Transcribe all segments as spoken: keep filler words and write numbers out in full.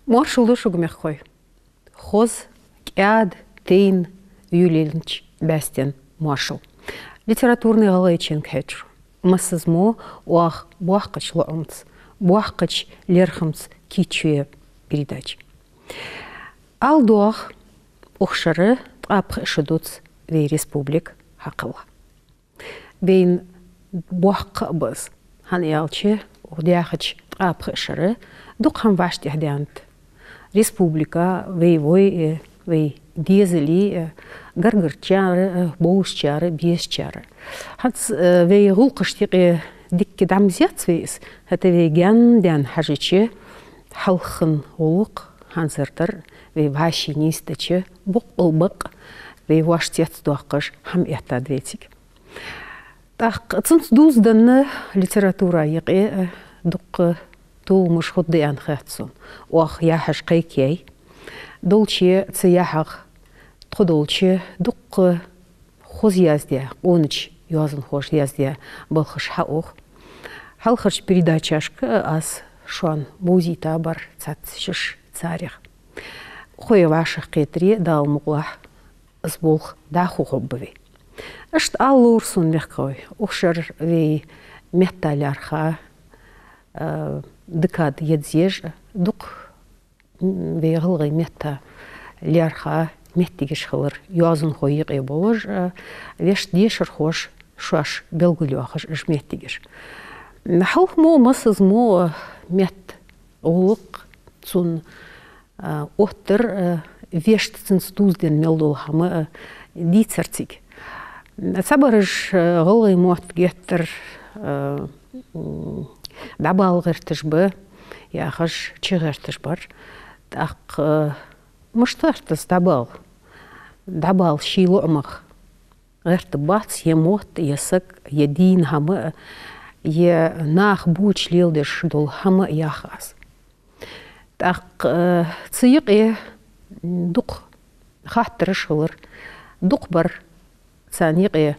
Моаршал да шуга, мехкахой. Хоза, кӀаьда, тайна юбилейча бӀаьстенна моаршал. Литературни ГӀалгӀайчен кхаьчар. Массаза мо оаха боккхача лоӀамца, боккхача лерхӀамца кийчве передача. Ала доагӀа, укх шера ткъаь пхи шу дувц вай республика хьакхелла. Вайна боккха а ба из, хӀана аьлча, укх даьхача ткъаь пхи шера дукха хӀама вӀаштӀехьадаьннад республика, вай воӀи, вай дезали, гаргарчар, бовзачар, безачар. ХӀанз, э, вай гӀулакхашта юкъе дикка дӀа ма зец вай из, хӀаьта вай гаьнна даьнна хьажача, хьалхара гӀулакх, хӀанзардар, вай вӀаший нийсдича, боккъал бакъ вай воаш цецдоаккхаш хӀама эттад вай цига. ТӀаккха цунца дувзаденна литература юкъе, э, дукха толамаш хургда аьнна хет сона. Оаха яхьаш кхайкаяьй. Долчча цу яхьах тхо долчча дукха хоза яздаь, къонача йоазонхоша яздаь балхаш хьаоал. Хьалхарча передачашка аз шоана бовзийта бар цхьацца шиш царех. Хой вӀашагӀкхетаре, Дала мукъалахь, из болх дӀахо гӀоргба вай. Иштта ала ловра сона, мехкахой, укх шера вай метта лаьрхӀа, э, декада еза еш, дукха, м, вай гӀалгӀай метта лаьрхӀа моттигаш хилар йоазонхой юкъе болаш, э, вешта дешархоша шоаш белгалйоахаш уж моттигаш. Хьалха мо, массаза мо, э, метта гӀулакх, цун а, оттар, а, вешта цунца дувзаденна мел дола хӀама, а, дийцар цига. Цхьабараш, а, гӀалгӀай мотт геттара, а, м, дӀабала гӀерташ ба, яхаш, чугӀерташ бар. ТӀаккха, а, мишта гӀерт из дӀабала? ДӀабала ший лоӀамах гӀертаргбац е мотт, е саг, е дийна хӀама, е наха боча леладеш дола хӀама, йоах аз. ТӀаккха, э, цу юкъе дукха хаттараш хилар. Дукха бар царна юкъе,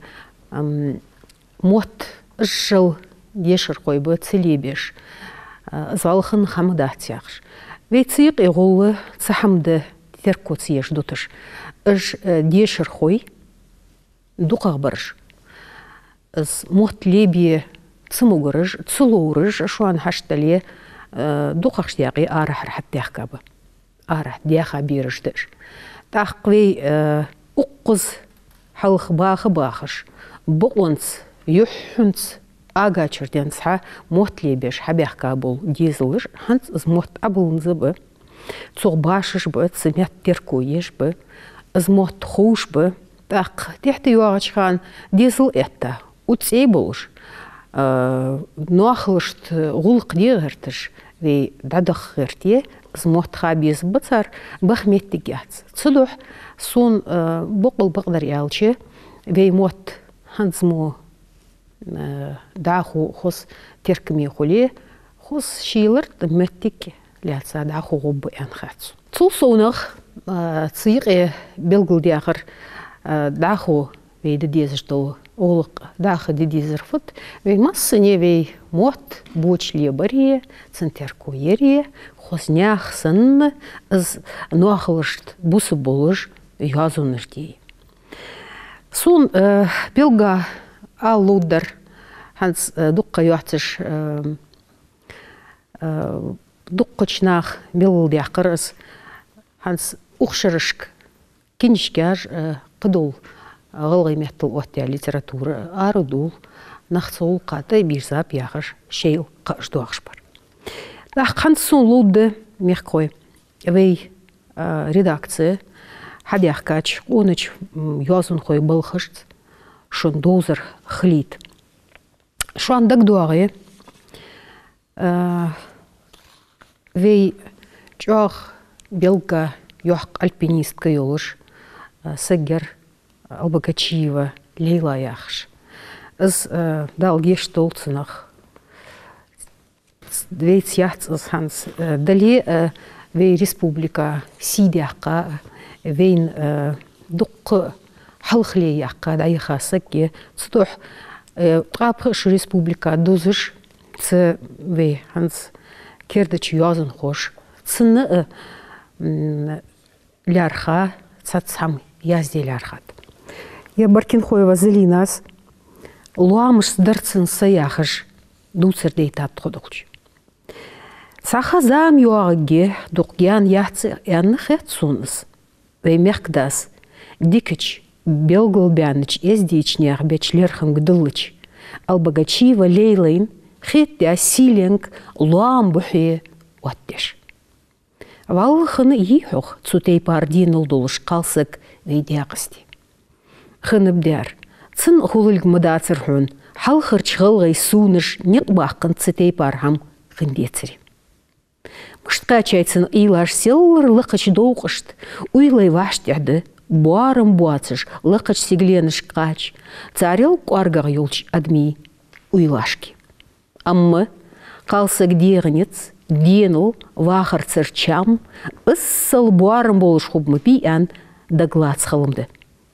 ам, мотт иззал дешархой ба ца лебеш, э, из гӀалгӀай хӀама дац яхаш. Вай цу юкъе гӀолла цхьа хӀама да терко ца еш дуташ. Уж, э, дешархой, дукхагӀбараш, из мотт лебе ца могараш, ца ловраш, шоана хьашт дале, э, дукхагӀча даькъе арахьара хьатӀадаьхка ба. Арахьа даьха бераш да уж. ТӀаккха вай, э, укхаза хьалха баха бахаш, бокъонца, юххьанца, агачар денз хьа мотт лебеш хьабаьхка бола дезалаш, хӀанз из мотт Ӏобилланза ба. Цох башаш ба, цу метта терко еш ба, из мотт ховш ба. ТӀаккха тӀехьа тӀайоагӀача хана дезал этта, уццӀей болаш, а, ноахалашта гӀулакх де гӀерташ, вай дӀадаха гӀерте, из мотт ха безаргба цар, баха моттиг яц. Цудухьа сона, а, бокъал бакъдар аьлча, вай мотт хӀанз мо э, дӀахо хоза теркаме хуле, хоза ший лард моттиг лаьца дӀахо гӀоргба аьнна хет сона. Цул совнагӀа, э, цу юкъе белгалдаьккхар, э, дӀахо вай де дезаш дола гӀулакх, дӀахо де дезар фуд, вай массане вай мотт боча лебаре, цун терко яре, хоза наьха санна, из ноахалашта бусалба болаш йоазонаш де. Сона, э, белгга ала ловргдар, хӀанз, э, дукха ха йоацаш, э, э, дукхача наха белгалдаьккхар из, хӀанз укх шерашка книжкаш, э, кхыдола гӀалгӀай меттала оттаяь литература арадувл, нах цу гӀулакха тӀабийрзаб яхаш, шоайла кхаъаш доахаш бар. ТӀаккха хӀанз сона ловргда, мехкахой, вай, а, редакце хьадаьхкача къонача, м, йоазонхой балхашца шун довзар хилийта. Шоана дагадоагӀий, а, вай чӀоагӀа белгга йоккха альпинистка йолаш, а, саг яр Албогачиева Лейла яхаш. Из, а, Дала гешт долда цунах, вайца яц из хӀанз, э, дале, э, вай республика сий даьккха, вайна, э, дукха хьалхале яьккха, дӀаяха саг я. Цудухьа, э, ткъаь пхи шу республика дузаш, цу вай хӀанз кердача йоазонхоша Цунна а, м, лаьрхӀа цхьацца хӀама язде лаьрхӀад. Е Баркинхоева Залинас «Лоамашца дар цун са» яхаш дувцар дайтад тхо долча. Цхьа ха-зама йоагӀаргья, дукха гаьна яц аьнна хет сона из. Вай мехкдас дикача, белгалбаьннача эздийча наьха беча лерхӀамга диллача, Албогачиева Лейлайна хетадаь сийленг лоам бухье оттадеш. Валлахӏи, хиннай хьогӀ цу тайпара денал долаш кхалсаг вай Даькъасте. Хиннаб дер. Цун хулилг ма дацар хьона, хьалхарча гӀалгӀай сувнаш никъ баккханза цу тайпара хӀама хинна децаре. Мишта кхаьчай цун уйлаш селлара лакхача довкъашта, уйлай вӀаштӀехьа да, боарам боацаш, лакхача сигаленашка кхача, царел кӀоаргагӀа йолча адамий уйлашка. Амма кхалсага дегӀа низ, денал, вахарцара чам, иссал боарам болаш хургба ма бий аьнна, дагалаца хала ма да.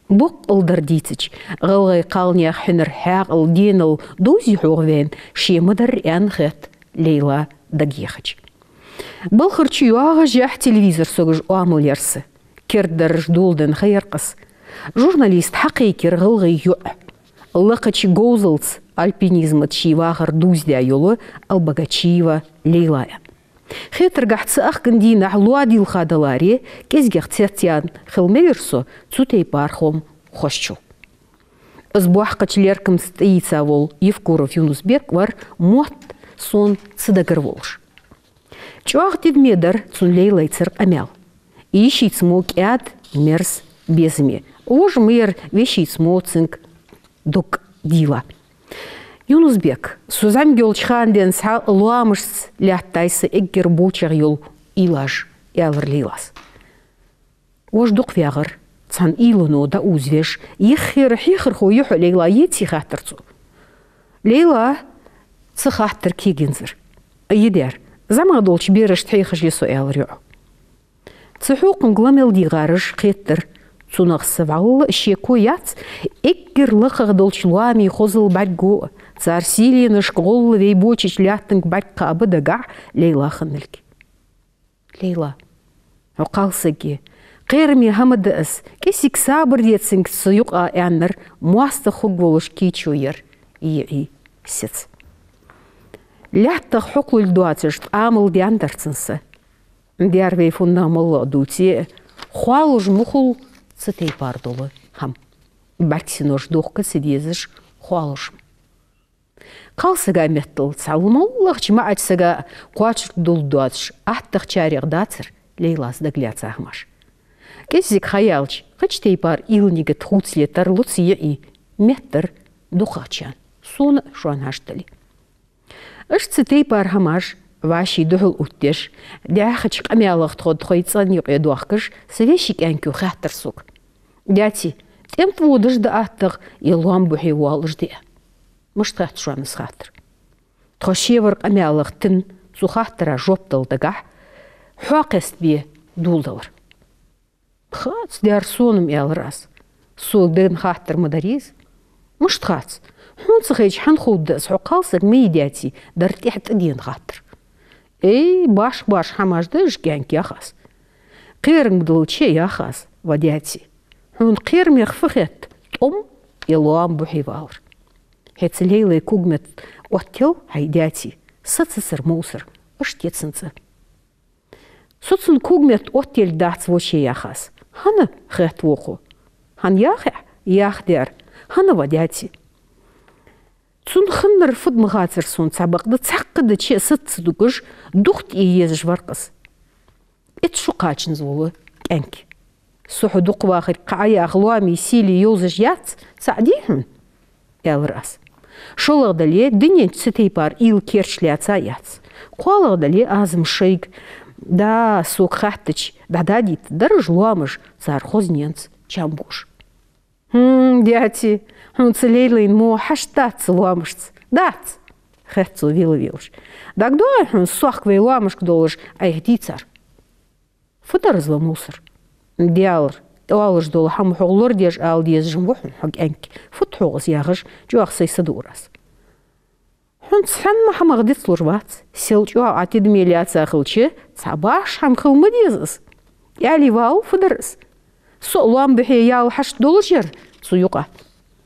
Боккъал дар дийцача, гӀалгӀай кхалнаьха хьинар хьаькъал, денал довзий хьогӀ вайна, ше ма дарра аьнна хет Лейла дагайехача. Балхара чу йоагӀашехь телевизор согаш оамал яр са. Кердадараш доладенна ха яр-кх из. Журналист хьакхайкар гӀалгӀай йоӀ, лакхача говзалца, альпинизмаца ший вахар дувзадаь йола Албогачиева Лейла аьнна. Хетаргахьа, цу ахкан дийнахьа лоа дийлха даларе, кӀезигагӀа цецъяьнна хила мегар со цу тайпара хоам хозачул. Из боккхача лерхӀамца тӀаийца вола Евкуров Юнус-Бек вар мотт сона цу дагара волаш. ЧӀоагӀа тидаме дар цун Лейлайцара къамаьл. Йишийца мо кӀаьда, мерза, безаме. Вож ма яр вешийца мо цунга дог дийла. Юнус-Бек, со зӀамига йолча хана денз хьа лоамашца лаьттай са эггара бочагӀа йола уйлаш, аьлар Лейлас. Вож дукха вагӀар, цхьан уйлано дӀаувзавеш, йиххера хьехархо я хьо, Лейла, еций хаьттар цо. Лейла цу хаттара кегийнзар. Е дер, зӀамагӀа долча берашта хьехаш я со, аьлар йоӀо. Цу хьокханга ла мел дийгӀараш хеттар цунах са вӀалла шеко яц, эггара лакхагӀа долча лоамий хозал бӀаргаго, цар сийленашка гӀолла вай бочача лаьттанга бӀаргакхаба дагахь Лейла хинналга. Лейла, хьо кхалсаг я, кхераме хӀама да из, кӀезига сабар де цунга цу юкъа, аьннар моастагӀа хургволаш кийчо яр йиӀий сица. ЛаьттагӀа хьокхалургдоацаш ткъамал даьннадар цун са. Дер вай фуннагӀа моллагӀа дувце а, хоалуш ма хул цу тайпара дола хӀама. БӀаргсинош дохка ца дезаш, хоалуш ма. Кхалсага меттел цхьа моллагӀча маӀача сага кхоачалургдолаш доацаш, аттагӀчарех дацар Лейлас дагалаьца хӀамаш. КӀеззига ха яьлча, кхыча тайпара уйланга тхоцале тарлу цу йиӀий, меттара дукхагӀчарна, сона а, шоана хьаштдале. Иштта цу тайпара хӀамаш вӀаший духьал оттадеш, дӀаьхача къамаьлах тхо тхоай цӀен юкъе доахкаш, са веший кӀаьнко хаьттар сога: «ДӀаьций, тӀем тӀа водаш да аттагӀа, е лоам бухье воалаш да?» Мишта хет шоана из хаттар? Тхо шевар къамаьлах тина цу хаттара жоп дала дагахь, хьоа кхестабе доладалар. «Хац, дер, сона-м», — аьлар аз. «Сога денна хаттар ма дарий из». «Мишта хац? Хьона ца хайча, хьан ховргда из, хьо кхалсаг ма йий, даьций, дар тӀехьа тӀадена хаттар». «Эй, башха-башха хӀамаш да уж, кӀаьнк, — яхар аз. — Кхерам далча, — яхар аз, — ва даьций, хьона кхерамех фу хет, тӀом е лоам бухье валар? ХӀаьта Лейлай когаметта оттаяьй хьай даьций, са цацар, мовсар, иштта я цун цӀи». «Со цун когаметта оттаелларгдац, воши», — яхар аз. «ХӀана?» — хет вокхо. «ХӀана яхий?» — яхар дер. «ХӀана, ва даьций. Цун хиннар фуд ма хацар сона цхьабакъда, цхьаккха даче а саца ца дугаш, духтӀа е езаш вар-кх из. Эц шу кхачанза вола кӀаьнк. Со хьо дукха вахарга кхаъ яха лоамий сийле йовзаш яц, цхьаъ дий хьона?» — аьлар аз. «ШоллагӀа дале, дунен чу цу тайпара уйла керча лаьца яц. КхоалагӀа дале, аз-м шоайга, да, сога хаьттача, дӀададийта дар уж лоамаш, цар хозненца чам буаш». «ХӀм, даьций, хьона цу Лейлайна мо хьашт дац цу лоамашца, дац?» — хет цо вела-велаш. «ДагадоагӀий хьона, сох вай лоамашка долаш Ӏайха дийцар?» «Фу дар из, ва мовсар?» «Даьлар, оалаш дола хӀама хьога лорадеш ала дезаш-м ва хьона хьо, кӀаьнк. Фуд хьогӀ из?» — яхаш, чӀоагӀа сай са дуур аз. Цхьанна хӀамах дицлуш вац. Сел чӀоагӀа тидаме лаьца хилча, цхьа башха хӀама хила ма деза из. Аьле валлал, фу дар из? Со а лоам бухье яла хьашт долаш яр цу юкъа.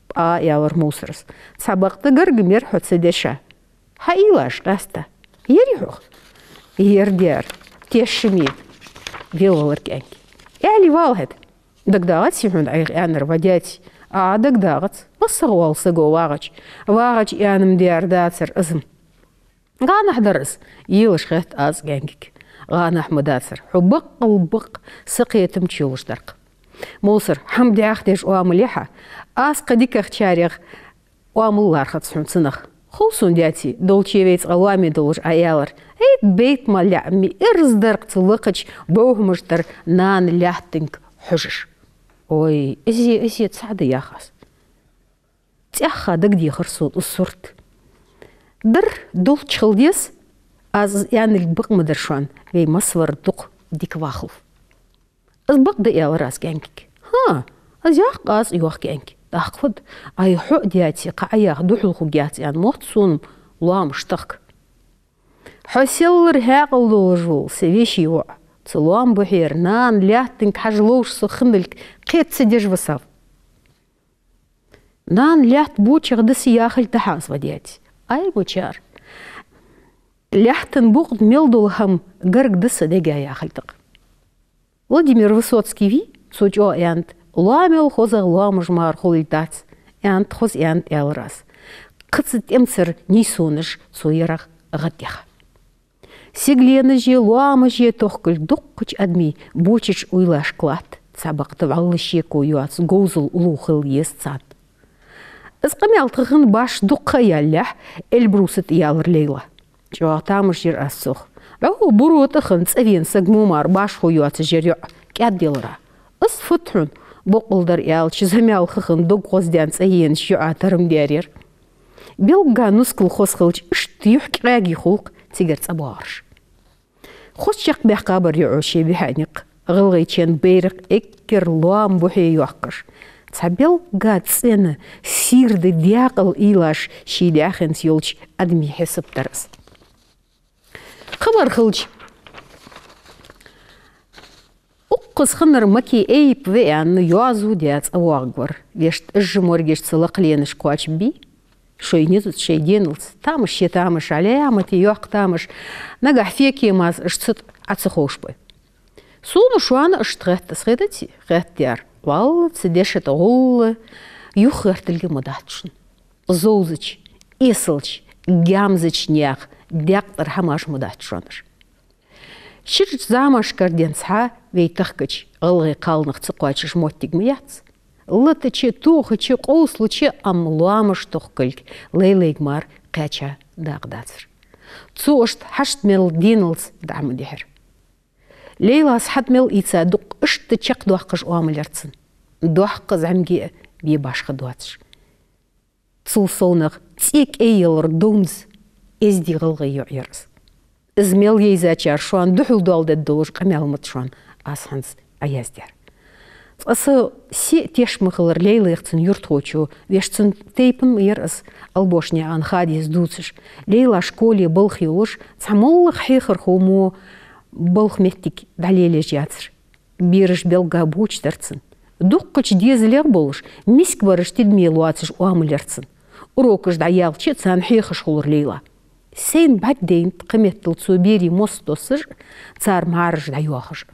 ПӀа, аьлар Мовсарас. Цхьабакъда гарга мара хьо ца деша. Хьа уйлаш къаьста. Ер я хьох? Ер дар. Тешаме велавелар кӀаьнк. Аьле валлал хӀаьта. ДагадоагӀаций хьона Ӏайха аьннар, ва даьца? А, дагадоагӀац. МассагӀа оал саго вагӀача. ВагӀача аьнна ма дар дацар из-м. ГӀанахьа дар из, елаш хет аз кӀаьнкага. ГӀанахьа ма дацар. Хьо баккъал-баккъал сакхетамча йолаш дар-кх. Мовсар, хӀама даьхдеш оамал я хьа. Аз кхы дикагӀчарех оамал лархӀац хьона цунах. Хов сона, даьца, долче вай цкъа лоаме долаш Ӏа аьлар. Эй, бейт ма лаьа, ми ираз дар-кх цу лакхача бовхьамашта тӀара нана лаьттанга хьожаш. Ой, из, из цхьа да, яхаш. ЦӀаьхха дагадехар сона из сурт. Дар долчча хила деза, аз из аьннилга бакъ ма дар шоана, вай массавар дукха дика вахалва. Из бакъ да, аьлар аз кӀаьнкага. ХӀаа, из йоах-кх аз, йоах кӀаьнк. ТӀаккха фуд, ай хьо а, даьца, кхы Ӏаяха духьал хургьяц аьнна мотт сона-м лоамаш тахка. Хьо селлара хьаькъал долаш вола са веший воӀ, цу лоам бухьера нана лаьттанга хьажа ловш со хинналга кхета ца деш висав. Нана лаьтта бочагӀа диса яхилга да хьа из, ва даьца? Ай, мичара. Лаьттан букъ тӀа мел дола хӀама гарга диса дега яхилга да-кх. Владимир Высоцкий вий, цо чӀоагӀа аьннад: «Лоа мел хозагӀа лоамаш мара хулийта дац», — аьннад, хоза аьннад, аьлар аз. Кхы цу тӀемцара нийсонаш цо ярах гӀадъяха. Сигаленаши лоамаши тохкалга дуккхача адамий бочача уйлашка латт, цхьабакъда вӀалла шеко йоаца говзал уллув хила еза царна. Из къамаьл тха хинна башха дукха ха ялалехь, Эльбруса тӀа ялар Лейла. ЧӀоагӀа тамаш йир аз цох. ДӀо буро тӀа хинна цӀавена саг мо мара башхо йоацаш яр йоӀ кӀаьдъялара. Из фуд хьона, боккъал дар аьлча, замел ха хинна дог гӀоздаьнна цӀаенаш йоӀа тара ма даьр ер. Белгга нускал хоза хилча, иштта юхь кӀаьги хул-кх цигара цӀабоагӀараш. Хоза чакхбаьккхабар йоӀо ший бихьа никъ, ГӀалгӀайчен байракх эггара лоам бухье йоаккхаш. Цхьа белгга цӀена, сийрда даькъала уйлаш ший даьхенца йолча адамий хьисап дар из. Кхыбар хилча, укхаза хиннар Маки Эйп ва аьнна, йоазув даь цӀавоагӀаргвар. Вешта, уж моргаш цу лакхленашка кхоачабий шоай низаца, шоай деналца. Тамаш я, тамаш, Ӏалаьмате йоккха тамаш. Нагахь фекемаз уж цу тӀа Ӏо ца ховш ба. Сона шоана иштта хетт, хетаций? Хетт яр. Валлахӏи, цу деша тӀа гӀолла юхагӀертилга ма дац шун. Зовзача, эсалча, гаьмзача наьха даькъ тӀара хӀамаш ма дац шоана уж. Ширача замашкара денз хьа вай тахкача гӀалгӀай кхалнах ца кхоачаш моттиг ма яц. Латача, тохача, къовсалча, амма лоамаш тохкалга Лейлайга мара кхаьча дакъа дацар. Цо иштта хьашт мел деналца дӀа ма дихьар. Лейлас хьатӀа мел ийца дукъ иштта чакхдоаккхаш оамал яр цун. Доккха зӀамига а бе башха доацаш. Цул совнагӀа цӀе кӀайялар довнза эздий гӀалгӀай йоӀ яр из. Из мел йайзачар шоана духьал доаладергдолаш къамаьл ма да шоана аз хӀанз Ӏояздаьр. Цкъа со сиъ теш ма хилар Лейлайх цун юртахочо, вешта, цун тайпан ма яр из, Албошнаькъан Хадис дувцаш. Лейла школе балха йолаш, цхьа моллагӀа хьехархо мо балха моттиг дӀалелаеш яцар. Бераш белгга боча дар цун. Дуккхача дезалех болаш, миска бараш тидаме лоацаш оамал яр цун. Урокаш дӀаяьлча, царна хьехаш хулар Лейла. Сайна бӀаргадайнад кхыметтел цо берий мос тоссаш, цар мӀараш дӀайоахаш.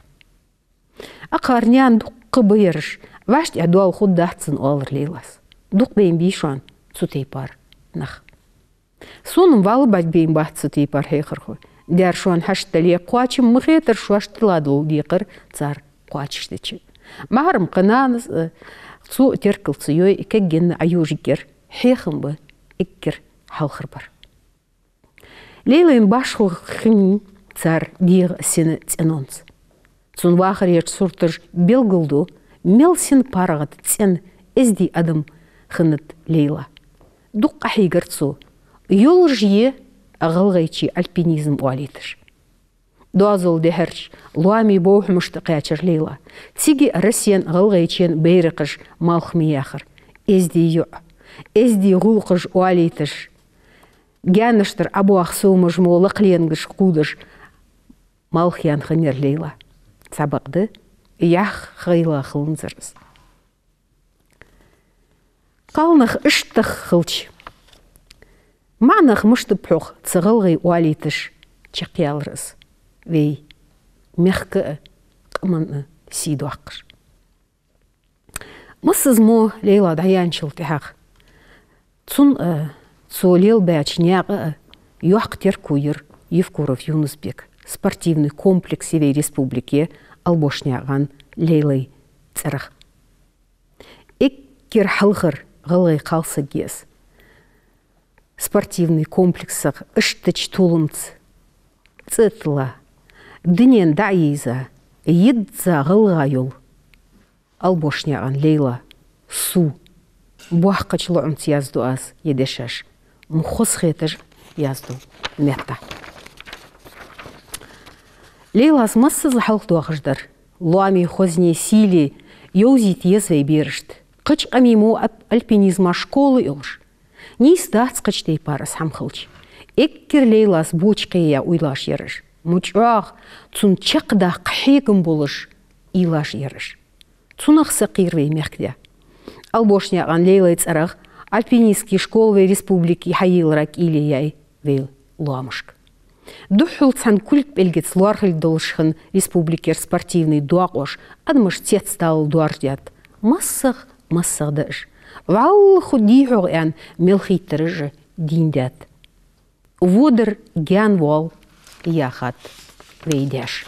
Акхар наьна дукха ба ераш, вӀаштӀехьа доал хургдац цунна, оалар Лейлас. Дукха байна бий шоана цу тайпара нах? Сона-м валла бӀаргабайна бац цу тайпара хьехархой. Дера, шоана хьашт дале, кхоачам ма хетар шоашта тӀаладувла декхар цар кхоачашдича. МӀарам кхы нанас а, цо а теркал ца йой, каггенна Ӏоюжаргьяр, хьехам ба эггара хьалхара бар. Лейлайна башхо хиннай цар дегӀа сина цӀенонца. Цун вахарерча сурташа белгалду, мел сина паргӀата, цӀена, эздий адам хиннад Лейла. Дукха къахьийгар цо, йолаш я гӀалгӀайче альпинизм оалийташ. Доазол дехьарча лоамий бовхьамашта кхаьчар Лейла. Цига Россен, ГӀалгӀайчен байракхаш малх ма яьхар. Эздий йоӀ, эздий гӀулакхаш оалийташ, гаьнаш тӀара Ӏобоаха совгӀа мо лакхленгаш кхувдаш, малх яьнна хиннаяр Лейла. Цхьабакъда, яхь гӀайла хиланзар из. Кхалнах иштта хилча, маӀа нах мишта ба хьох цу гӀалгӀай оалийташ, чакхъяьлар из. Вай мехка а, къаман а сий доаккхаш. Массаза мо Лейла дӀаяьнначул тӀехьагӀа цун а, цо лелабаьча наькъа а йоккха терко йир Евкуров Юнус-Бека спортивни комплекс я вай республике Албошнаькъан Лейлай цӀерагӀа. Эггара хьалхара гӀалгӀай кхалсаг я из. Спортивни комплексах иштта толамца цӀи а тилла, дунен дӀа а ийза, йизза гӀалгӀа йола Албошнаькъан Лейла, со боккхача лоӀамца язду аз ер дешаш, ма хоза хеташ язду метта. Лейлас массаза хьалхадоахаш дар, лоамеи хозанеи сийле йовзийта еза вай берашта. Кхыча къамий мо ап-, альпинизма школа йолаш. Нийса дац кхыча тайпара из хӀама хилча. Эггара Лейлас боча кхеяь уйлаш яр уж. Ма чӀоагӀа цунна чакхдаккха хьегам болаш уйлаш яр уж. Цунах сакхийра вай мехкдаь. Албошнаькъан Лейлай цӀерагӀа альпинистски школа вай республике хьайийллара кӀийле яьй вай лоамашка. Духхьал цхьан кулг-пӀелгаца лоархӀалга долаш хинна республикера спортивни доакъош, адамаш цецдалал доаржадаьд. МассагӀа, массагӀа да уж. ВаллахӀи, дий хьогӀ аьнна, мел хийттараш а дийнадаьд. Водар гаьна воал яхад вай даьша.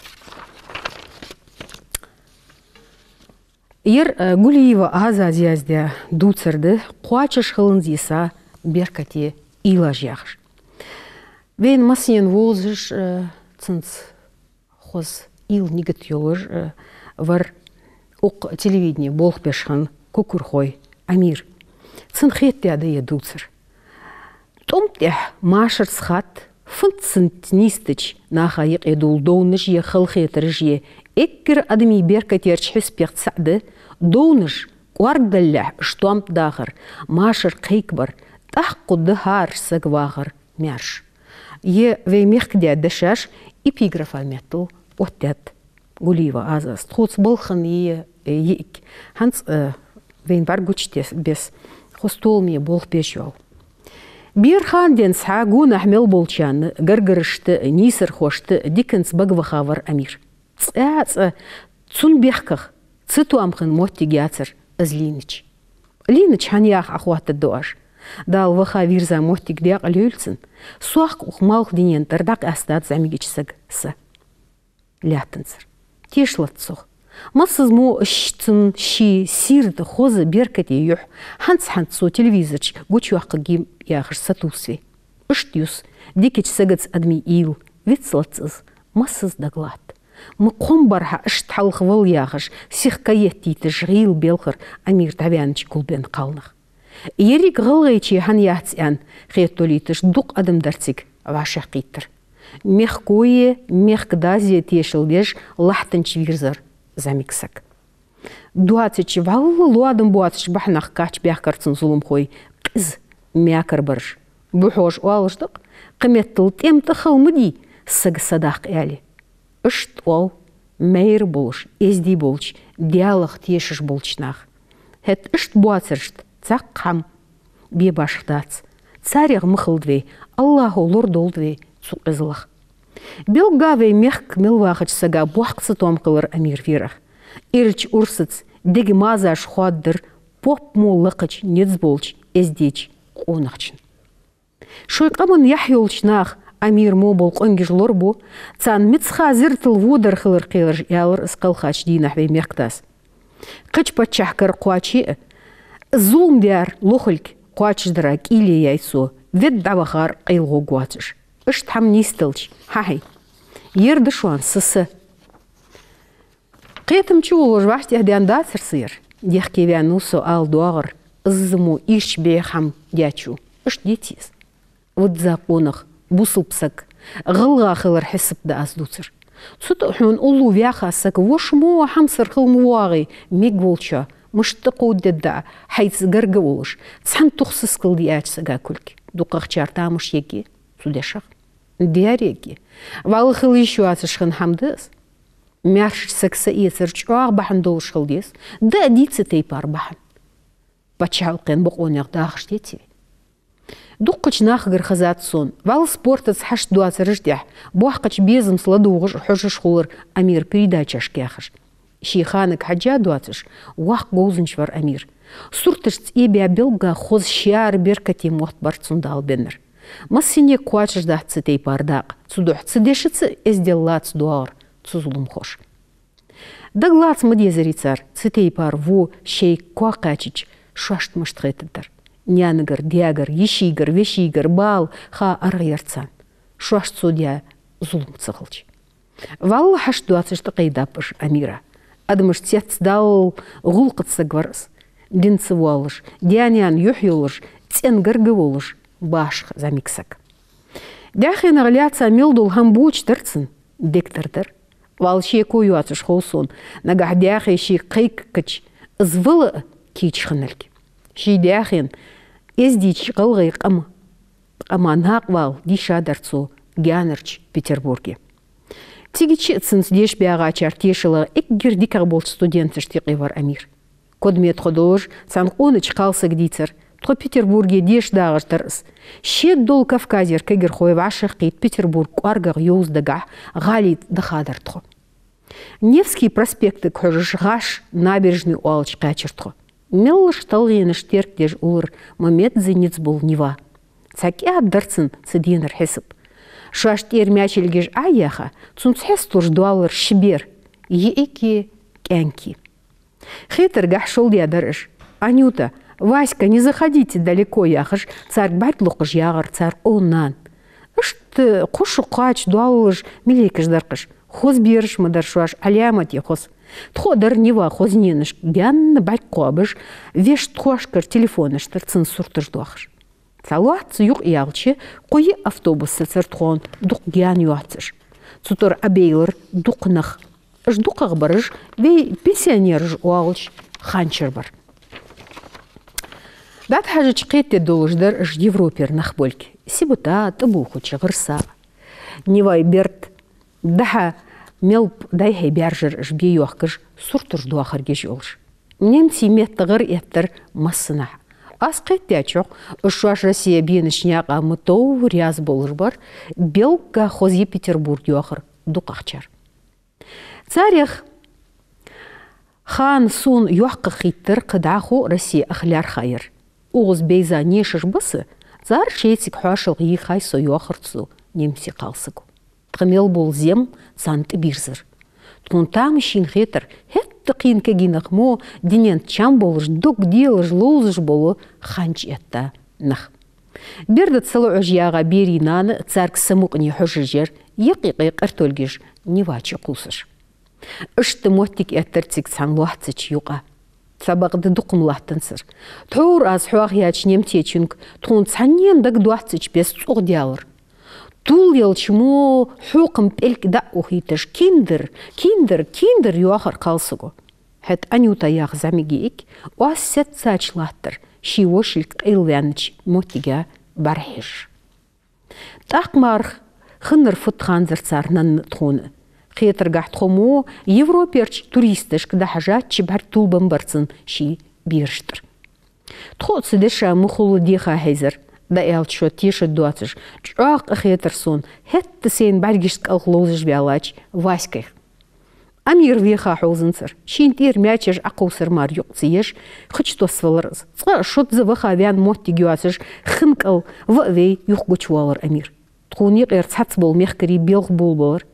Ер, э, Гулиева Азаз яздаь дувцар да, кхоачаш хиланза йиса беркате уйлаш яхаш. Вайна массанена вовзаш, э, цунца хоза уйла, нигат йолаш, э, вар укх телевидене болх беш хинна Кукурхой Амир. Цунна хетадаь да ер дувцар. ТӀом тӀехьа машарца хатта, фунт-сунт нийсдича наха юкъе дола довнаш е халахетараш е эггара адамий беркатерча хьисапех цаӀ да, довнаш кӀоаргдалалехь уж тоам тӀа дахар, машар кхайкабар, тӀаккха да хӀара саг вахар маьрша. Е вай мехкдаь дешаш эпиграфа меттала оттадаьд Гулиева Азаз. Тхоца балха хинна я, э, йиӀиг. ХӀанз, э, вайна бӀаргагуча беса, хоза толаме болх беш йола. Бера хана денз хьа гонахьа мел болчарна, гаргарашта, нийсархошта диканца багаваха вар Амир. ЦкъаьцӀа цун бехках цатоам хинна моттиг яцар из лийннача. Лийннача хӀана яха Ӏохоаттаргда оаш? Дала ваха вийрза моттиг даькъала йойла цун. Сох укх малх дунен тӀара дӀакъаьстад зӀамигача сага са лаьттанзар. Тешалац цох. Массаза мо ш-, цун ший сийрда, хоза, беркате юхь хӀанз-хӀанз цо телевизора чу гучайоаккхаргья яхаш сатувс вай. Иштта юс дикача сагаца адамий уйла, вицлац из, массаза дагалатт. Ма кхоам бар хьа иштта хьалха вала яхаш, сиха каеттийташ гӀийла белхар Амир дӀаваьннача гулбенна кхалнах. Еррига ГӀалгӀайче хӀана яц аьнна хеталуйташ дукха адам дар цига вӀашагӀкхийттар. Мехкои мехкдаси тешал деш лахьтанча вийрзар зӀамига саг. Доацача, валла лоадам боацача бахьанах кхаьча баьхкар цун зуламхой, къиза мекарбараш. Бухьош оалаш да-кх, кхыметтел тӀем тӀа хала ма дий, сага са даккха аьле. Иштта оал майра болаш, эздий болча, Даьлах тешаш болча наха. ХӀаьта иштта боацарашта цхьаккха хӀама бе башха дац. Царех ма хилда вай, АллахӀо лорадолда вай цу къизалах. Белгга вай мехка мел вахача сага боккха цатоам хилар Амир верах. Ирча урсаца дега мазаш хоададир поп мо лакхача низ болча эздийча къонахчун. Шоай къаман яхь йолча наха Амир мо бола къонгаш лорабу, царна мицхазиртал водар хилар кхераш, аьлар из кхелхача дийнахьа вай мехкдас. Кхыча паччахьа кара кхоаче а, зулам даьр лохилг кхоачашдара кӀийле яьй цо, ведда дӀавахар къайлагӀа воацаш. Иштта хӀама нийсделча, хьахьий, ер да шоана са са. Кхетам чу волаш вӀаштӀехьадаьнна дацар са ер. Дехке ваьннав со ала доагӀар, из мо ийрча бӀеха хӀама дечо. Иштта деций из? Визза къонах, бусалба саг, гӀалгӀа хилар хьисап да аз дувцар. Цу тӀа хьона уллув ваьха саг воша мо хьамсара хила ма воагӀий, мегаш волча, мишта кховдадда хьайца гарга а волаш, цхьан тух сискал диача сага кулг. ДукхагӀчар тамаш ергья цу дешах. Дер ергья. Валлахӏи, хила йиш йоацаш хинна хӀама да из. Маьрша саг са эцар чӀоагӀа бахьан долаш хила деза. Да а дий цу тайпара бахьан. Паччахьалкхен бокъонех дахаш деций вай? Дуккхача нахагара хезад сона, валлахӏи, спортаца хьашт доацараш тӀехь, боккхача безамца ладувгӀаш а хьожаш хулар Амир передачашка яхаш. Ший ханага хьежжа доацаш, воккха говзанча вар Амир. Сурташца цӀебаь белгга хоза шаьра беркате мотт бар цунна Дала беннар. Массане кхоачаш дац цу тайпара дакъа, цудухьа цу дешаца эздел лаца доагӀар цу зуламхоша. Дагалаца ма дезарий цар, цу тайпара во шоай коа кхаьчача, шоашта мишта хетаргдар. Наьнагара, даьгара, йишийгара, вешийгара бала, ха аргӀа яр царна, шоашта цо даь зулам ца хилча. Валлахӏи, хьашт доацаш тӀакхайдаб уж Амира. Адамаш цецдаллал гӀулакхаца саг вар из. Динца воаллаш, даь-наьна юхь йолаш, цӀен гарга волаш, башха зӀамига саг. Даьхенах лаьца мел дола хӀама боча дар цунна, дег тара дар. Валлахӏи, шеко йоацаш хов сона, нагахь даьхе шийга кхайкача, из вала а кийча хинналга. Ший даьхен эздийча гӀалгӀай къама, къама накъавала дийша дар цо гаьнарча Петербурге. Цигача а цунца деша багӀачар тешалах эггара дикагӀа болча студенташта юкъе вар Амир. Кодаме тхо долаш, цхьан къонача кхалсага дийцар, тхо Петербурге деша дагӀаш дар из. Шедола Кавказера кагирхой вӀашагӀкхийтта Петербург кӀоаргагӀа йовза дагахь гӀалий дахадар тхо. Невский проспектага хьожаш гӀаш Набережный оалача кхаьчар тхо. Меллаша талгӀенаш теркадеш улар ма медза низ бола Нева. Цхьа кӀаьда дар цунна цу денара хьисап. Шоаш тӀера маьчилгаш Ӏа а яьха, цунца хьесталуш доаллар ши бер, йиӀиги кӀаьнки. Хетаргахьа шолдаь дар уж. «Анюта, Васька, не заходите далеко», яхаш, царга бӀарг локхаш ягӀар цар къона нана. Иштта кхо шу кхоачаш доаллаш милейкаш дар-кх уж. Хоза бераш ма дар шоаш, Ӏаламате хоза. Тхо а дар Нева хозаненашка гаьна бӀарг кхоабаш, вешта тхоашкара телефонаш тӀара цунна сурташ доахаш. Цхьа лоацца юкъ яьлча, кхо-йиъ автобус сецар тхона дукха гаьна йоацаш. Цу тӀара Ӏобейлар дукха нах. Уж дукхагӀбараш вай пенсионераш оалача хана чура бар. ДӀатӀахьежача, кхетаде долаш дар уж Европера нах болга: сибата, тӀабувхача гӀирса. Невай берд дахьа мел ба дӀай-хьай баьржар уж бе йоахкаш, сурташ доахаргаш йолаш. Немций метта гӀар эттар массанахьа. Аз кхетадаьчох, уж шоаш Россе бенача наькъа ма тов раьза болаш бар, белгга хоза я Петербург йоахар дукхагӀчар. Царех хана сона йоккха хийттар кхы дӀахо Россе аха лаьрхӀа яр. Укхаза бейза нешаш ба са, цар шоайцига хьоашалгӀа йийхай со, йоахар цу немций кхалсаго. Тха мел бола зем царна тӀабийрзар. Тхона тамашийна хетар, хӀаьта кхийна кагий нах мо дунен тӀа чам болаш, дог делаш, ловзаш бола ханча этта нах. Берда цӀа лоӀаш ягӀа берий нана царга са мукъане хьожаш яр, екъ-екъе къартолгаш Невача кхувсаш. Иштта моттиг эттар цига цхьан лоацача юкъа. Цхьабакъда дукха ма латтанзар. Тхьовра аз хьоахаяьча немцечунга тхона цхьаннена дагадоацача беса цӀогӀа даьлар. Тувлаелча мо хьокхам пӀелг дӀа а ухийташ: «Киндер, киндер, киндер», — йоахар кхалсаго. ХӀаьта Анюта яха зӀамига йиӀиг оаз сецача латтар, ший вошилг къайлаваьннача моттиге бӀарахьежаш. ТӀаккха марха хиннар фуд ханзар цар нанна а тхона а. Хетаргахьа, тхо мо Европерча туристашка дӀахьежача бӀарг тувлабенна бар цунна ший бераш тӀара. Тхо а цу деша ма хулла деха хьайзар, дӀааьлча шо тешаргдоацаш, чӀоагӀа къахетар сона хӀаьта сайна бӀаргашта кӀалха ловзаш ваьллача Васькайх. Амир веха хьовзанзар, шийна тӀера маьчеш Ӏокхувсар мара юкъ ца еш, хи чу тоссавелар из. Цкъа а шозза ваха ваьнна моттиг йоацаш, хин кӀал ва а вай, юхагучавоалар Амир. Тхона юкъера цхьацца бола мехкарий белха болабелар.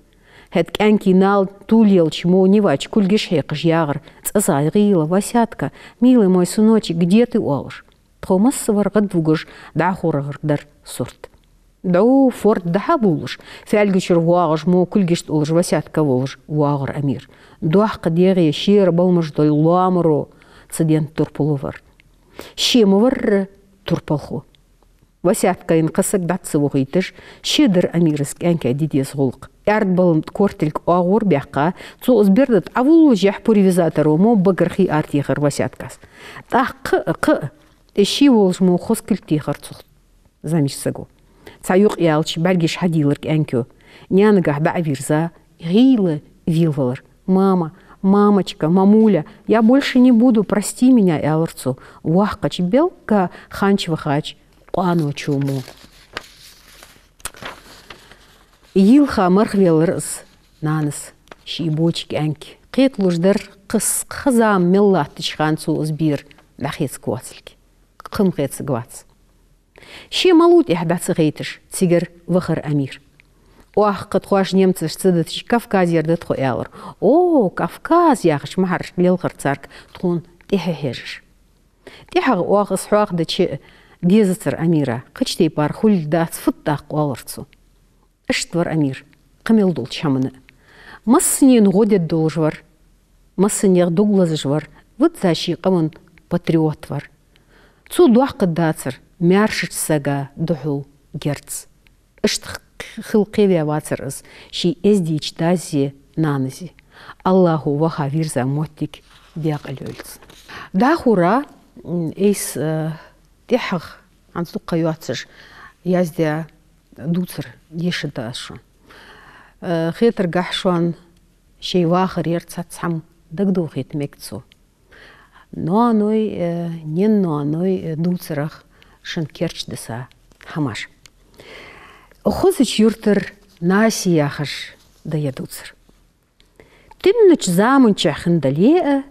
ХӀаьта кӀаьнкий нана тувлаелча мо Невача кулгаш хьекхаш ягӀар: «ЦӀазагӀа гӀийла, Васятка, милый мой сыночек, где ты?» — оалаш. Тхо массавар гӀадвугаш дӀахьоргдар сурт. ДӀо форд дӀа-хьа бувлаш, фаьлгачура воагӀаш мо кулгашта уллаш Васятка волаш воагӀар Амир. Доккха дегӀе шера баламаш дола лоамаро цу ден турпало вар. Ше ма варра турпалхо. Васяткайна кхы саг дӀа ца вохийташ, ше дар Амира кӀаьнка де деза гӀулакх. Аьрда балам тӀа кортилг оагӀора баьккха, цо из берда тӀа Ӏовуллашехь, пульверизаторо мо багара хий ара техар Васяткас. ТӀаккха кхы а, кхы а, из ше волаш мо хоза кулг техар цох. зӀамига саго. Цхьа юкъ яьлча, бӀаргаш хьадийлар кӀаьнко. Наьнагахьа дӀа а вийрза, гӀийла велавелар. «Мама, мамочка, мамуля, я больше не буду, прости меня», — аьлар цо. Воккхача, белгга ханча вахача къоаночо мо. Йийлха мархвелар из нанас ший боча кӀаьнк. Кхеталуш дар, кхы-, кхы зама мел латтача хана цо из бер дӀахецаргвоацилга. Кхы ма хецаргвац. Ше малув тӀехьа дӀа ца хайташ, цигара вахар Амир. Оаха кхы тхоаш немцашца дитача, Кавказера да тхо, аьлар. «О, Кавказ!» — яхаш, мухьараш лелхар царга тхона тӀехьа хьежаш. ТӀехьагӀа оаха из хьоахадича, дезацар Амира, кхыча тайпара хулилга дац, фуд тӀаккха, оалар цо. Иштта вар Амир кхы мел долча хӀамана. Массанена гӀо дергдолаш вар, массанех дог лазаш вар, визза ший къаман патриот вар. Цо доаккхаргдацар маьршача сага духьал герз. Иштта х-, хила кхеваь вацар из ший эздийча дази нанази. АллахӀа ваха вийрза моттиг декъала йойла цун. ДӀахо, м, айса, э, тӀехьагӀа, хӀанз дукха ха йоацаш, яздаь дувцар дешаргда аз шоана. Э, хетаргахьа, шоана шоай вахарера цхьацца хӀама дагадохийта мег цо. Ноаной, э, наьна-ноаной, э, дувцарах шун керча диса хӀамаш. Хозача юртара Наси яхаш да ер дувцар. Тиннача заманчухь хинна дале а,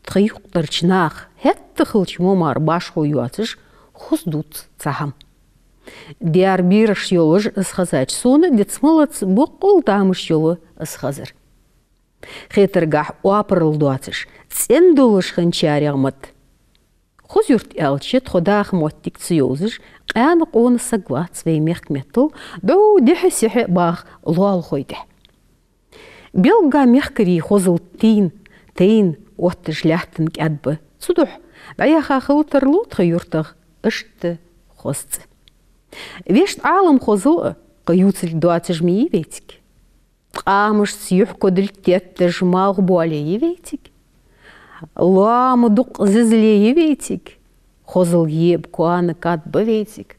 тха юкъ тӀарча наха хӀаьта хилча мо мара башхо йоацаш хоза дувц цхьа хӀама. Дера бераш йолаш из хезача, сона дицмалац боккъал тамаш йола из хазар. Хетаргахьа, оапарал доацаш, цӀена долаш хинначарех ма да. Хоза юрт аьлча, тхо даха моттиг ца йовзаш, къаьна-къона саг вац вай мехка меттел, дӀо дехьа-сехьа баха лоалахой тӀехьа. Белгга мехкарий хозал тийна, тайна отташ лаьттан кӀаьд ба. Цудухьа дӀаяха хила тарлу тха юртах иштта хоза цӀи. Вешта Ӏалам хозал а кхы ювцалга доацаш ма йий вайцига. Ткъамашца юхь кодилг тетташ малхбоале йий вайцига. Лоам дукъ зизале йий вайцига. Хозал еб коана кад ба вайцига.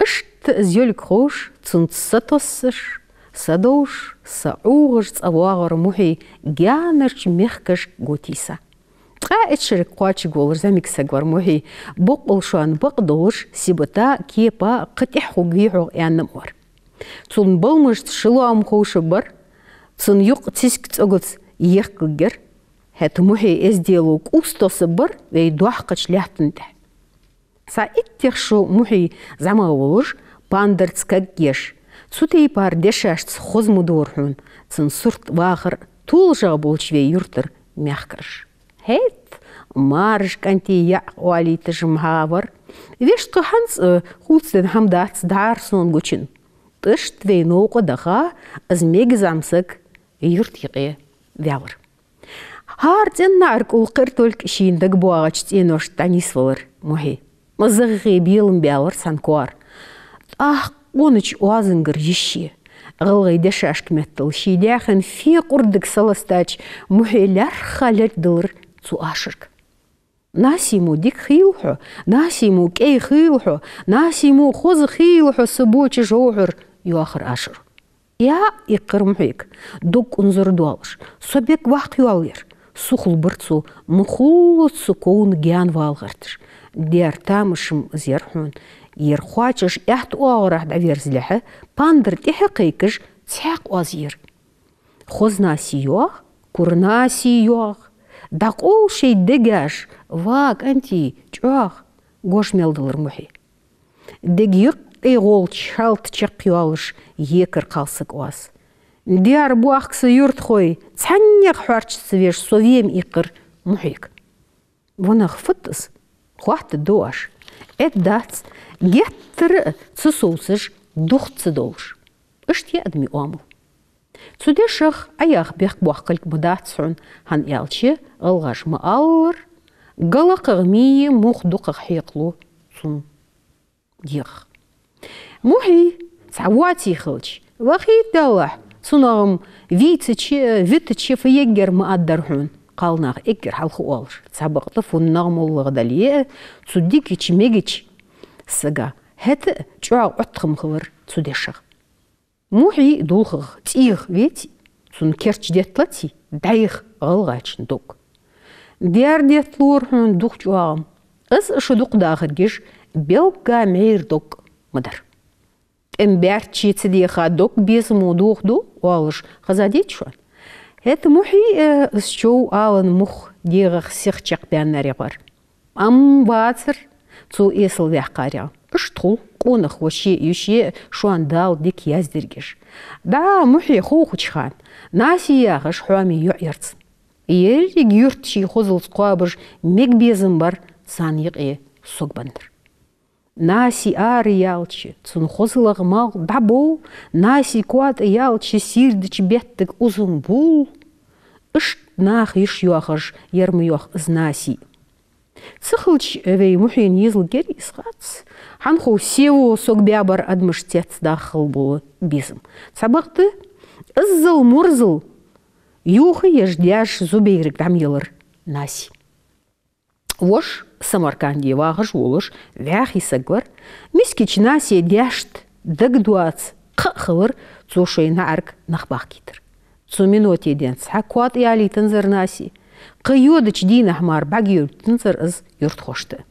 Иштта из йолга ховш, цунца сатоссаш, садовш, саӀугӀаш цӀавоагӀар Мухьи гаьнарча мехкашка го тийса. Ткъаь итт шерага кхоачаргволаш зӀамига саг вар Мухьи, боккъал шоана бакъдолаш, сибата, кепа кхы тӀехьа хургвий-хьогӀ аьнна ма вар. Цун баламашца ши лоам ховшабар, цун юкъ циска цӀогаца ехкалгьяр. ХӀаьта Мухьи эздела кӀувс тоссабар вай доккхача лаьттан тӀа. Цхьа иттех шу Мухьи зӀамагӀа волаш, пандарца кагъеш, цу тайпара дешашца хоза ма дора хьона цун сурт вахар толашагӀа болча вай юртара мехкараш. ХӀаьта мараш кӀантий яӀ оалийташ ма хьавар. Вешта, кхы хӀанз а хувцаденна хӀама дац дӀара сона гучун. Иштта вай новкъа даха, из мега зӀамига саг юрта юкъе ваьлар. ХӀара цӀен наӀарга улла кхертолга шийна дагабоагӀача цӀеношта дӀанийсвелар Мухьи. ЗагӀа белам баьлар цхьан коара. ТӀаккха къонача оазангара йиш я. ГӀалгӀай дешашка меттел ший даьхен фекъурдага саластача Мухьи лаьрххӀа лергдалар цу ашарга. «Наси мо дика хийла хьо, Наси мо кӀай хийла хьо, Наси мо хоза хийла хьо, са боча жовхьар», — йоахар ашаро. ЯӀ иккхар Мухьега, дог кӀунзара доалаш, со бег ваккха йоалаяр. Сухалбар цо, ма хулла цу ковна гаьна вала гӀерташ. Дера тамаш-м из яр хьона. Ер кхоачаш аьтта оагӀорахьа дӀаверзалехьа, пандар тӀехьа кхайкаш, цхьаькха оаз яр. Хоза Наси йоагӀа, кура Наси йоагӀа, дӀакъовла шоай дегаш, ва кӀантий, чӀоагӀа, — гож мел далар Мухьи. Дега юкъе гӀолча шалта чакхйоалаш екар кхалсаг оаз. Дера боахк са, юртахой, цхьаннех хьоарча ца веш, со ве-м иккхар Мухьега. Ванах фуд из? Хоаттаргда оаш. Эд дац, геттара а ца совцаш, дух ца долаш. Иштта я адамий оамал. Цу дешах Ӏаяха бехк боаккхалга ма дац хьона, хӀана аьлча гӀалгӀаша ма аллара: «ГӀалгӀа мий мух дукхагӀа хьекхалу цун дегӀах». Мухьи цхьа воаций хилча, вахийта делахь, цунах-м вийцача, витача фу ергьяр ма аргдар хьона, кхалнах эггара хьалха оалаш. Цхьабакъда фуннагӀа моллагӀа дале а, цу дикача-мегача сага ХӀаьта а чӀоагӀа Ӏоттам хилар цу дешах. Мухьи дулхах, цӀийх веций, цун керча детталаций, дӀайха гӀалгӀачун дог. Дер детталора хьона дукха чӀоагӀам. Из шо дукха дахаргиш, белгга мера дог ма дар. ТӀем баьрчче ца деха дог безамо дохаду, оалаш хезадий шоана? ХӀаьта Мухьи а из чов алан мух дегӀах сиха чакхбаьннарех вар. Амма вацар цо эсала ваьккхарех. Иштта хул къонах воше а, йише а шоана Дала дика яздергиш. ДӀа Мухье ховхача хана Наси яхаш хьоме йоӀ яр цун. Еррига юрт ший хозалца кхоабаш мега безам бар царна юкъе согбандар. Наси ара яьлча, цун хозалах малх дӀабов, Наси коа тӀа яьлча, сийрдача беттага узам бул. Иштта наха йиш йоахаш яр ма йоах из Наси. Ца хилча, вай Мухьена езалга яр из хац. ХӀанз хов сево согбаьбар адамаш цецдаххал бола безам. Цхьабакъда иззал мурзал юха еш даьша Зубейрага дӀа ма елар Наси. Воша Самарканде вахаш волаш вӀаьхий саг вар, мискача Насе даьшта дагадоаца кхаъ хилар цо шоай наӀарга нах бахкийтар. Цу минуте денз цхьа коа тӀа ялийтанзар Наси, кхы йодача дийнахьа мара бӀаргайойтанзар из юртахошта.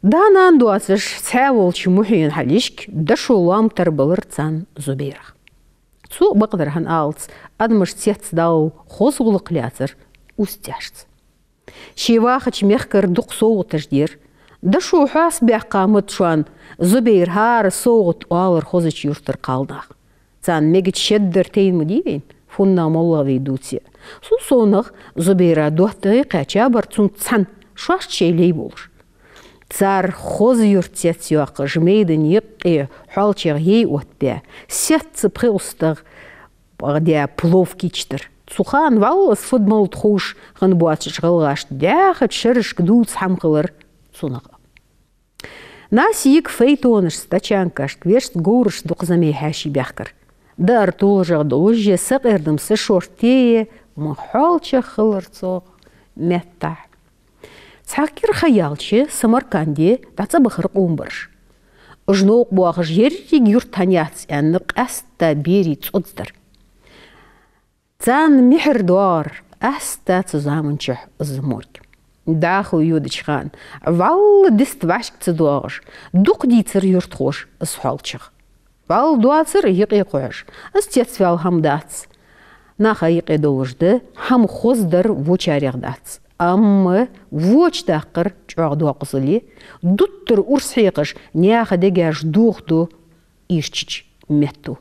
Да-нана доацаш цхьаь волча Мухьена хьалхашка дошо лоам тарбелар царна Зубейрах. Цо бакъдар хьаалац, адамаш цецдаллал хоза гӀулакх лаьцар устцӀаьшца. Ше вахача мехкара дукха совгӀаташ дер. Дошо хьоастабаьккха ма да шоана Зубейра хӀара совгӀат оалар хозача юртара кхалнаха. Царна мегача шеддар тайна ма дий вайна, фуннагӀа моллагӀа вай дувце а. Цул совнагӀа Зубейра доттагӀий кхаьча бар цунца цхьана, шоашта шоай лай болаш. Цар хоза юрт цецйоаккхаш, майдан юкъе хьоалчагӀа яй оттабаь, сецца пхи устагӀа бакъдеш плов кийчдар. Цу хана вӀалла из фу да-малад ховш хинна боацача гӀалгӀашта даьхача шерашка дувца хӀама хилар цунах. Наси йига файтонашца, тачанкашка, вешта говрашца дукха зама хьаьший баьхкар. Даар толашагӀа долаш а, сакъердам сашортте а, ма хьоалчагӀа хилар цох меттахь. Цхьа кӀира ха яьлча, Самарканде дӀа цӀабахар къонабараш. Уж новкъа боахаш еррига юрт хьаяц аьнна, къаьстта берий цӀоз дар. Царна мехьар доагӀар къаьстта цу заманчухь из морг. ДӀахо йодача хана, вӀалла дист вӀашка ца доагӀаш, дукха дийцар юртахоша из хьоалчагӀа. ВӀалла доацар юкъе кхухьаш, из цецваьлла хӀама дац. Наха юкъе долаш да, хӀама хоза дар вочарех дац. Амма воча даккхар чӀоагӀа доккха зулам, дуттар урс хьекхаш, наьха дегаш дохаду ийрчача метто.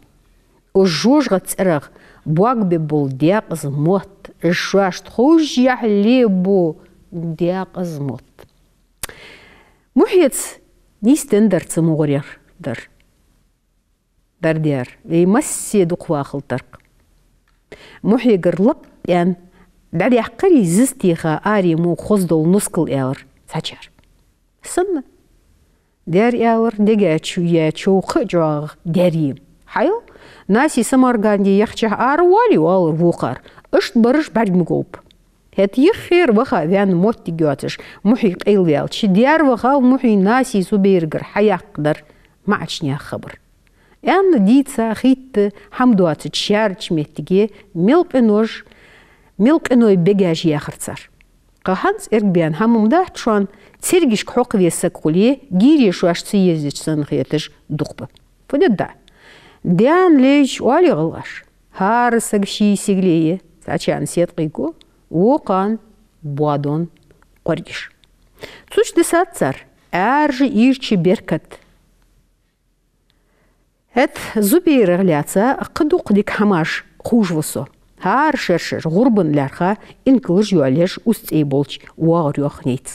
Уж жожагӀата цӀерах боагабе бола даькъаза мотт, уж шоашта ховшшехь лебу даькъаза мотт. Мухьеца нийсденна дар цу мугӀарера дар. Дар-дар, вай массе дукха вахал таркъ. Мухьегара лап аьнна дӀадаьккхарий зиза теха аре мо хоза дола нускал, аьлар цхьачар. Санна. Даьр, аьлар, дега чу яь чов кхы а чӀоагӀа даьр я. Хьайл, Наси Самарканде яхачахьа ара воалий, оалар вокхар. Иштта бараш бӀарг ма говба. ХӀаьта юххера ваха ваьнна моттиг йоацаш Мухьи къайлаваьлча, даьр вахав Мухьи Наси Зубейрагара хьаяккха дар маӀача наьха хабар. Аьнна дийца, хийтта, хӀама доацача шаьрача моттиге мел къинош, мел къиной бегаш яьхар цар. Кхы хӀанз эргабаьнна хӀама ма дац шоана, цергашка хьокхаве саг хуле, гийре шоаш ца езача санна хеташ дукха ба. Фу де деза? Даьна лайча оалий гӀалгӀаша: хӀара саг ший сигале я, цхьачарна седкъий го, вокхарна боадон кхоргаш. Цу чу дисад цар Ӏаьржа ийрча беркат. ХӀаьта Зубейрах лаьца кхы дукха дика хӀамаш ховш ва со. ХӀара шераш гӀурбана лаьрхӀа инкалаш йоалаеш устцӀей болча воагӀарий йоах нейц.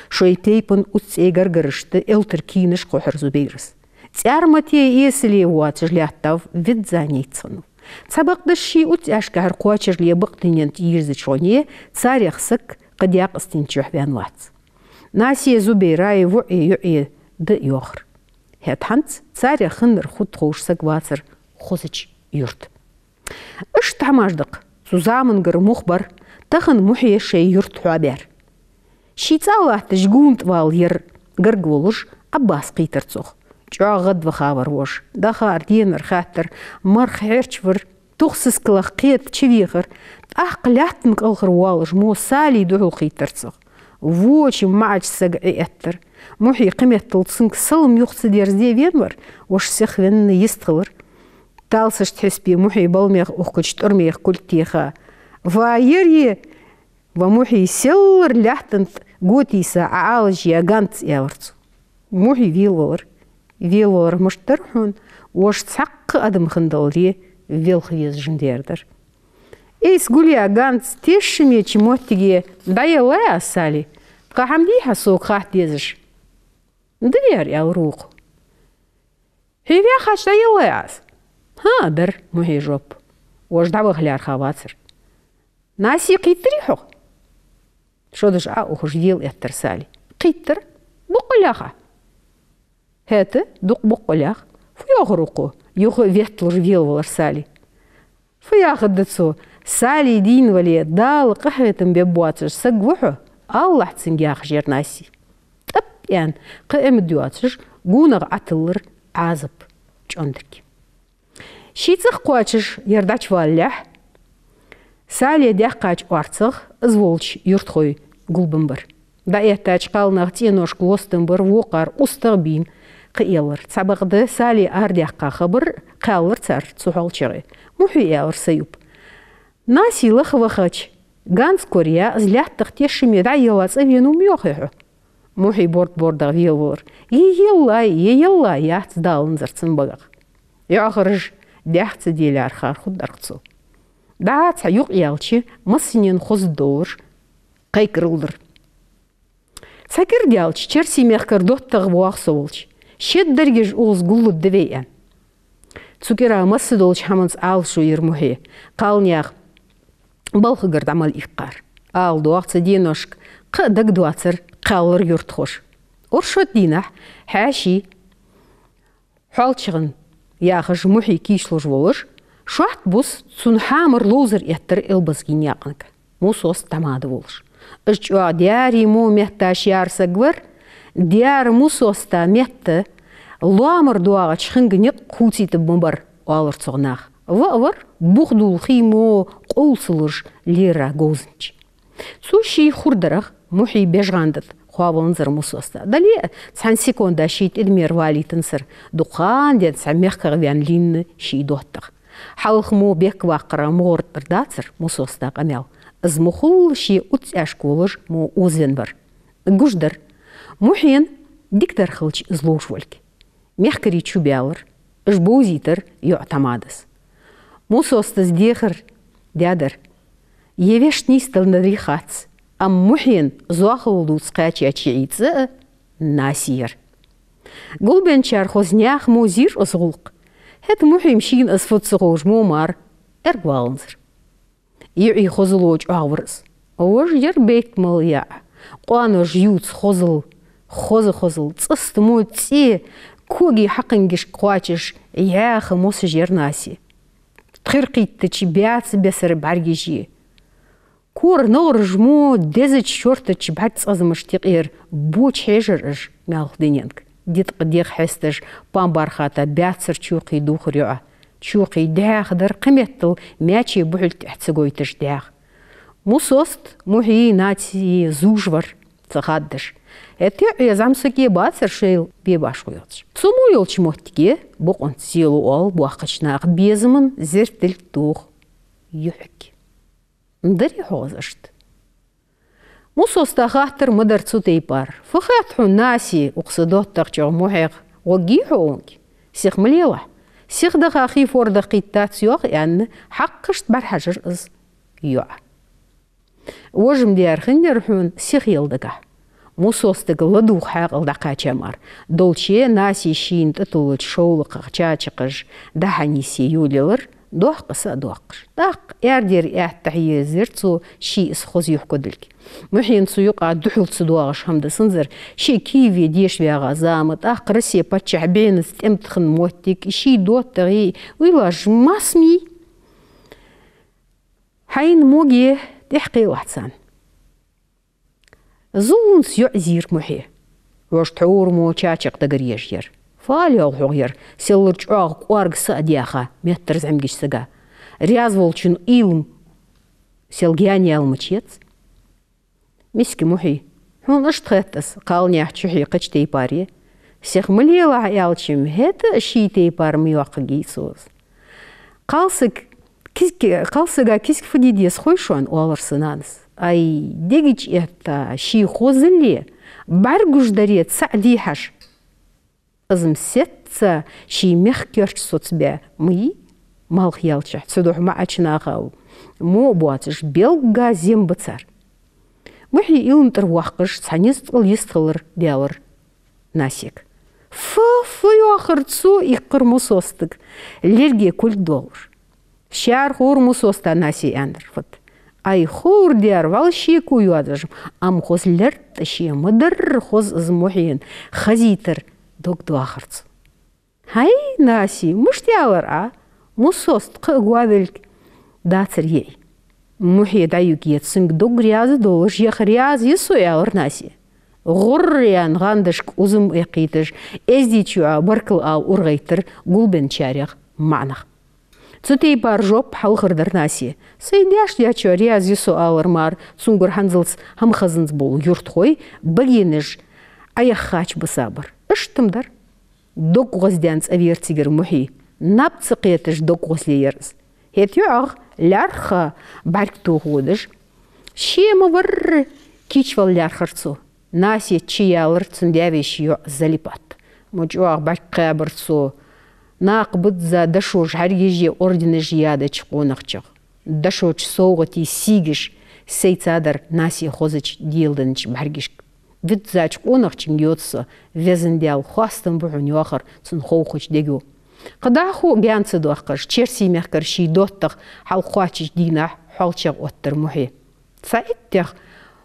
Шоай тайпан устцӀей гаргарашта элтара кийнаш кхухьар Зубейрас. ЦӀармате эсала воацаш лаьттав визза нейц хиннав. Цхьабакъда ший устцӀашкахьара кхоачаргда бакъдунен тӀа йирзача гӀоне царех саг кхы даькъаза тӀа чухь ваьнна вац. Насе, Зубейра воӀе, йоӀе да йоахар. ХӀаьта хӀанз царех хиннар хургда ховш саг вацар хозача юрта. Иштта хӀамаш да-кх цу замангара мух бар тахан Мухье шоай юрта хьоабаьр. Ший цӀа латташ гунтӀвала яр гарга волаш, Ӏаббас кхийттар цох. ЧӀоагӀа гӀадваха вар вож. Дахар, денар хаттар, марха хьерчавар, тух сискалах кхета чувехар, тӀаккха лаьттан кӀалхара воалаш мо Сали духьал кхийттар цох. Воча маӀача сага Ӏиэттар. Мухьи кхыметтел цунга салам юха ца дерзаде венавар, вож сихвенна йистхилар. Талсашта хьисапе Мухьи балмех ухкача тӀормех кулг теха. «Ва, ер е! Ва Мухьи, селлара лаьттан тӀа готийса Ӏа алажъяь ганз!» — аьлар цо. Мухьи велавалар. Велавалар мишта дар хьона, вож цхьаккха адам хиннадаларе велха везаш ма дер дар. «Эс гулъяь ганз тешшамеча моттиге дӀаеллай аз, Сали? Кхы хӀама дий хьа сога хатта дезаш?» «Да, ер», — аьлар вокхо. «Хьо ваьхача дӀаеллай аз?» «ХӀаа, дар», — Мухьи жоп. Вож дӀаваха лаьрхӀа вацар. «Наси кхийттарий хьох?» Шодаш Ӏоухаш велаэттар Сали. «Кхийттар. Боккъала яха». «ХӀаьта, дукха боккъала яха». «Фу йоахар укхо?» — юха ветталуш велавалар Сали. «Фу яхаргда цо? Сали дийна вале, Дала къахетам бергбоацаш саг ва хьо, алалахь цунга», — яхаш яр Наси. ТӀап аьнна, кхы а ма доацаш, гонахьа Ӏотиллар Ӏазап чӀондерг. Ший цӀагӀа кхоачаш ер дӀачувалалехь, Сале даьккхача орцагӀа из волча юртахой гулбенна бар. ДӀаэттача кхалнах цӀеношка лостам бар, вокхар устагӀа бийна кхаьллар. Цхьабакъда Сали арадаьккха хабар кхаьллар цар цу хьоалчагӀе. Мухьи аьлар Саюпа: «Наси лаха вахача ганз кораяь, из лаьттах тешаме дӀаелла цӀавенав ма йоахий хьо?» Мухьи борд-бордагӀа велавалар. «Е еллай, е еллай, яц Далла анзар цун багах». ЙоӀахараш дехьа ца делар, хархуд дарх цо. ДӀа цхьа юкъ яьлча, массанена хоза долаш кхайкарал дир. Цхьа кӀира даьлча, Черсий мехкара доттагӀа воагӀа со волча, шед дерригаш укхаза гуллургда вай аьнна. Цу кӀира масса долча хӀаманца Ӏалашо йир Мухье. Кхалнаьха балхагара дӀа мел иккхар. Ала доагӀа, цу деношка кхы а дагадоацар кхаьллар юртахоша. Оршот дийнахьа хьаьший хьоалчагӀа яхаш Мухьи кийчлуш волаш, шоатта бус цун хьамара ловзар эттар Элбазгий наькъанга. Мусост тӀамада волаш. Из чӀоагӀа даьра мо метташ яр саг вар, даьра Мусоста метта лоамара доагӀача хинга никъ хувцийта ма бар, оалар цох наха. Ва а вар, бух дулхий мо къовсалуш лера говзанча. Цу ший хургдарах Мухьи бежгӀандаь хоаваланзар Мусоста. Дале а цхьан секунда ший тӀадамера валийтанзар, дукха ха денз цхьан мехках ваьнна лийнна ший доттагӀа. Хьалха мо бехк ваккхара мугӀара тӀара дацар Мусоста къамаьл. Из мо хул ший уццӀашка волаш мо озавенна вар. Гуш дар. Мухьена дикадар хилча из ловш волга. Мехкарий чубаьлар, уж бовзийтар йоӀ тӀамадас. Мусостас дехар даьдар. Е вешта нийсденнадарий хац, амма Мухьена зоахалол дувца кхаьчача йиӀий цӀи а Наси яр. Гулбенначар хоза наьха мо зийр из гӀулакх. ХӀаьта Мухьи-м шийна из фуд ца ховш мо мара эргаваланзар. ЙиӀий хозало чӀоагӀвар из. Вож яр бейт мел яӀ, къоанош ювца хозал, хоза хозал, цӀаста мо цӀе, коги хьакхингашка кхоачаш, яха мосаш яр Наси. Тхир кхийттача баьца бесара бӀаргаш е. Кора нагӀараш мо дезача шортача бӀаргацӀазамашта юкъера боча хьежар уж маьлха дуненга. Диткъа дегӀ хьесташ, пам бархата баьцара чокхий дувхар йоӀа. Чокхий дӀаьха дар, кхыметтел маьче бухьулта тӀехьа ца гойташ дӀаьха. Мусост Мухьи-Наси зувш вар, ца хаддаш. ХӀаьта йоӀ е зӀамсаг е бацар шоайла бе башхо йоацаш. Цу мо йолча моттиге бокъонца зело оал боккхача наха, безаман зердилг тох юхьиг. Дарий хьогӀазашта? Мусоста хаттар ма дар цу тайпара. Фу хет хьона, Наси, укх са доттагӀчох Мухьех гӀоргьий хьо онги? Сиха ма лелахь. Сиха даха хий фордах кхийттац йоах, аьнна, хьакхашта бӀарахьажар из йоӀа. Вож-м дера хиннаяр хьона сиха яла дагахь. Мусостага ладувгӀа хьаькъал дӀакхаьча мара. Долчча Наси шийна тӀатуллача шовлакхах чачакхаш дӀа-хьа нийсъе йолаелар, доккха са а доаккхаш. ТӀаккха аьрдера аьттехьа езар цо ший из хоза юхкодилга. Мухьена цу юкъа духьал ца доагӀаш хӀама дисанзар, ше Киеве деша ваьгӀа зама, тӀаккха Россе паччахь бӀенца тӀем тӀа хинна моттиг, ший доттагӀий, уйлаш масса ма йий. Хьайна моге тӀехьакхелахь царна. Зулунца йоӀ зийр Мухье. Вож тхьовра мо чачакх дагаръеш яр. Фу ала йоал хьога яр, селлара чӀоагӀа кӀоарга са а даьха, меттара зӀамигача сага. Раьза волчун уйлам сел гаьна яьлла ма яц. Миска Мухьи, хьона иштта хет аз, кхалнаьха чухье кхыча тайпара я. Сиха ма лелахь аьлча-м, хӀаьта а ший тайпара ма йоаккхаргья цо из. Кхалсаг киска, кхалсага киска фу де деза хой шоана, оалар са нанас. Ай, дега чу этта, ший хозалле, бӀаргагуш даре цаӀ дий хьажа. Из-м сецца ший мехка керча соцабаь ма йий, малх яьлча, цудухьа маӀача наха во а боацаш, белгга зем ба цар. Мухьи уйлан тӀара воаккхаш, цхьа низ ткъал йистхилар даьлар Насега. Фу, фу йоахар цо, иккхар Мусостага, лерге кулг доаллаш. Шаьра ховра Мусоста Насе аьннадар фуд. Ай, ховр дер, вӀалла шеко йоацаш, ам хоза лертӀа ше ма дарра хоза из Мухьена хазийтар дог доахар цо. ХӀай, Насе, мишта аьлар Ӏа? Мусост кхы а говелга дацар йиӀий. Мухье дӀаюгъе цунга дог раьза долаш, яха раьза я со, аьлар Насе. ГӀурра аьнна, гӀандашка узам эккхийташ, эздийча йоӀа баркал ала урагӀайттар гулбенначарех маӀа нах. Цу тайпара жоп хьалхара дар Насе. Сай даьша даьчоа раьза я со, аьлар мара цунгара хӀанзалца хӀама хазанза бола юртахой, багенаш Ӏояхача бисабар. Иштта-м дар. Дог гӀоздаьнна цӀавера цигара Мухьи. Наб ца кхеташ дог гӀозле яр из. ХӀаьта йоӀах лаьрххӀа бӀарг тоха водаш, ше ма варра кийчвала лаьрхӀар цо. Насе чу яьлар цун даь-веший йоӀ Залипат. Ма чӀоагӀа бӀарг кхаьбар цо накха бизза дошош хьаргаш е орденаш яьдача къонахчох. Дошоча совгӀатий сийгаш сайцадар Насе хозача деладеннача бӀаргашка. Виззача къонахчунга йода со, везан Даьла, хоастам ба хьона, йоахар цун ховхача дега. Кхы дӀахо а гаьна ца доаккхаш, Черсий мехкара ший доттагӀа хьалкхоачача дийнахьа хьоалчагӀа оттар Мухье. Цхьа иттех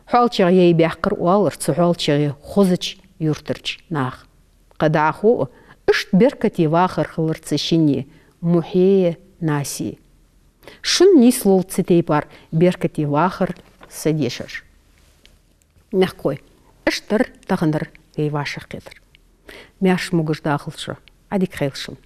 хьоалчагӀа яй баьккхар, оалар цу хьоалчагӀе хозача юртарча наха. Кхы дӀахо а иштта беркате вахар хилар цу шинне Мухье, Насе. Шун нийслу цу тайпара беркате вахар, са дешаш. Мехкахой, иштта дар таханара вай вӀашагӀкхетар. Маьрша, могаш дахалда шо, Ӏадика хийла шун.